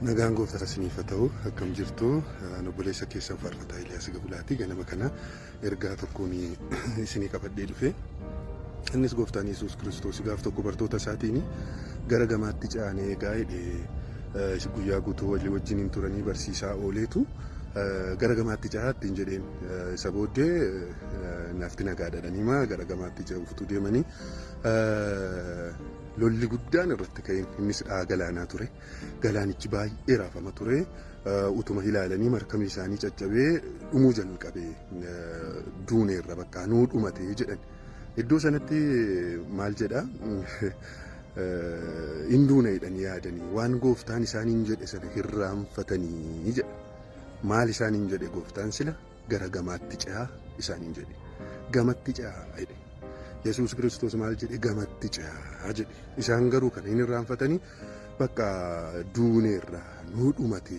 Nagaan gooftaa isiniif haa ta'u. Akkam jirtu? Ani obboleessa keessan Faarfataa Eeliyaas Gabulaati. Ganama kana ergaa tokkoon isinii qabadhee dhufe. Innis gooftaan Yesuus Kiristoos gaaf tokko bartoota isaatiin gara gamaatti ce'anii eegaa jedhe. Guyyaa guutuu walii wajjiniin turanii barsiisaa ooleetu gara gamaatti ce'aa ittiin jedheen. Isa booddee nafti nagaadha jedhanii gara gamaatti ce'uuf utuu deemanii lolli guddaan irratti ka'een innis dha'a galaanaa ture. Galaanichi baay'ee raafama ture. Utuma ilaalanii markabni isaanii caccabee dhumuu jalqabe. Duuneerra bakka nuu dhumate jedhan. Iddoo sanatti maal jedha? Hin duuna jedhanii yaadanii waan gooftaan isaaniin jedhe sana hirraanfatanii jedha. Maal isaaniin jedhe gooftaan sila? Gara gamaatti ce'aa isaaniin jedhe. Gamatti ce'aa jedhe. Yesuus Kiristoos maal jedhe? Gamatti ce'aa jedhe. Isaan garuu kana hin irraanfatanii bakka duuneerra nuu dhumate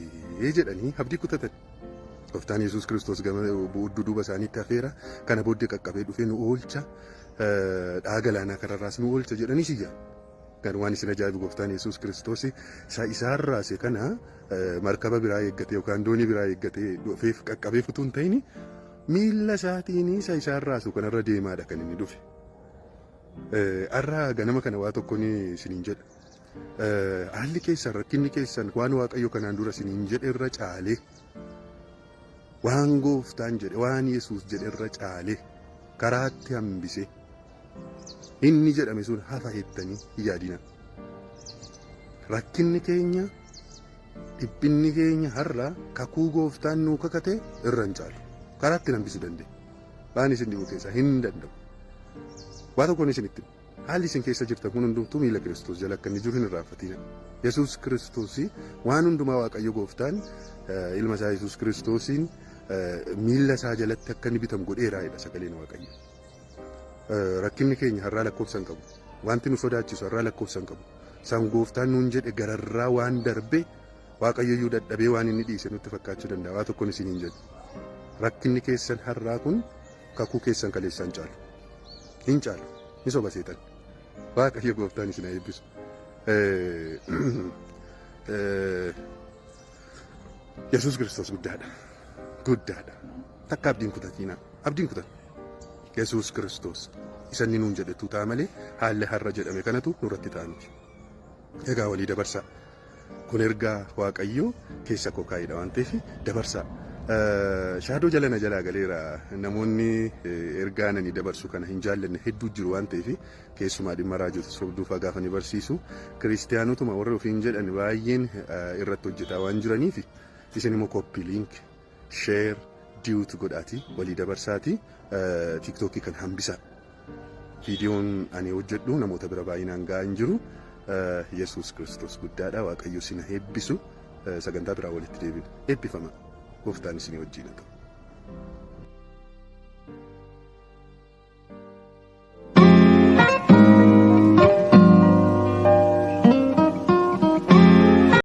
jedhanii abdii kutatan. Gooftaan Yesuus Kiristoos gama duuba isaaniitti hafeera. Kana booddee qaqqabee dhufee nu oolcha. Dha'a galaanaa kanarraas nu oolcha jedhanii siyya. Kan waan isin ajaa'ibu gooftaan Yesuus Kiristoos isa isaan raase kana markaba biraa eeggatee yookaan doonii biraa eeggatee dhufeef qaqqabeef utuu hin ta'in miilla isaatiin isa isaan raasu kanarra deemaadha kan inni dhufe. Har'a ganama kana waa tokkoon isiniin jedha. Haalli keessan rakkinni keessan waan Waaqayyo kanaan dura isiniin jedhe irra caalee waan gooftaan jedhe waan Yesuus jedhe irra caalee karaatti hambisee inni jedhame sun hafa jettanii hin yaadina. Rakkinni keenya dhiphinni keenya har'a kakuu gooftaan nuu kakate irra hin caalu. Karaatti hambisuu dandeenya. Waan isin dhibu keessaa hin danda'u. Waa tokkoon isinitti hima. Haalli isin keessa jirtan kun hundumtuu miila Kiristoos jala akka inni jiru hin irraanfatina. Yesuus Kiristoos waan hundumaa Waaqayyo gooftaan ilma isaa Yesuus Kiristoosiin miila isaa jalatti akka inni bitamu godheera jedha sagaleen Waaqayyo. Rakkinni keenya har'aa lakkoofsa hin qabu. Wanti nu sodaachisu har'aa lakkoofsa hin qabu. San gooftaan nuun jedhe gararraa waan darbe Waaqayyo iyyuu dadhabee waan inni dhiise nutti fakkaachuu danda'a. Waa tokkoon isiniin jedhu. Rakkinni keessan har'aa kun kakuu keessan kaleessaa hin caalu. Hin caalu. Ni soba seexan. Waaqayyo gooftaan isin haa eebbisu. Yesuus Kiristoos guddaadha. Guddaadha. Takka abdiin kutatiinaa. Abdiin kutan. Yesuus Kiristoos isa inni nuun jedhetu ta'a malee haalli har'a jedhame kanatu nurratti ta'a miti. Egaa walii dabarsaa. Kun ergaa Waaqayyoo keessa koo kaa'edha waan ta'eef dabarsaa. Shaadoo jala na jalaa galeera. Namoonni ergaa nani dabarsu kana hin jaallanne hedduu jiru waan ta'eef keessumaa dhimma raajota sobduufaa gaafa ni barsiisu. Kiristiyaanotuma warri ofiin jedhan baay'een irratti hojjetaa waan jiraniif isin immoo copy link, share, duet godhaati walii dabarsaati tiiktookii kan hambisaa. Viidiyoon ani hojjedhu namoota bira baay'inaan ga'aa hin jiru. Yesuus Kiristoos guddaadha. Waaqayyo isin haa eebbisu. Sagantaa biraa walitti deebina. Eebbifama. Gooftaan isinii wajjin haa ta'u.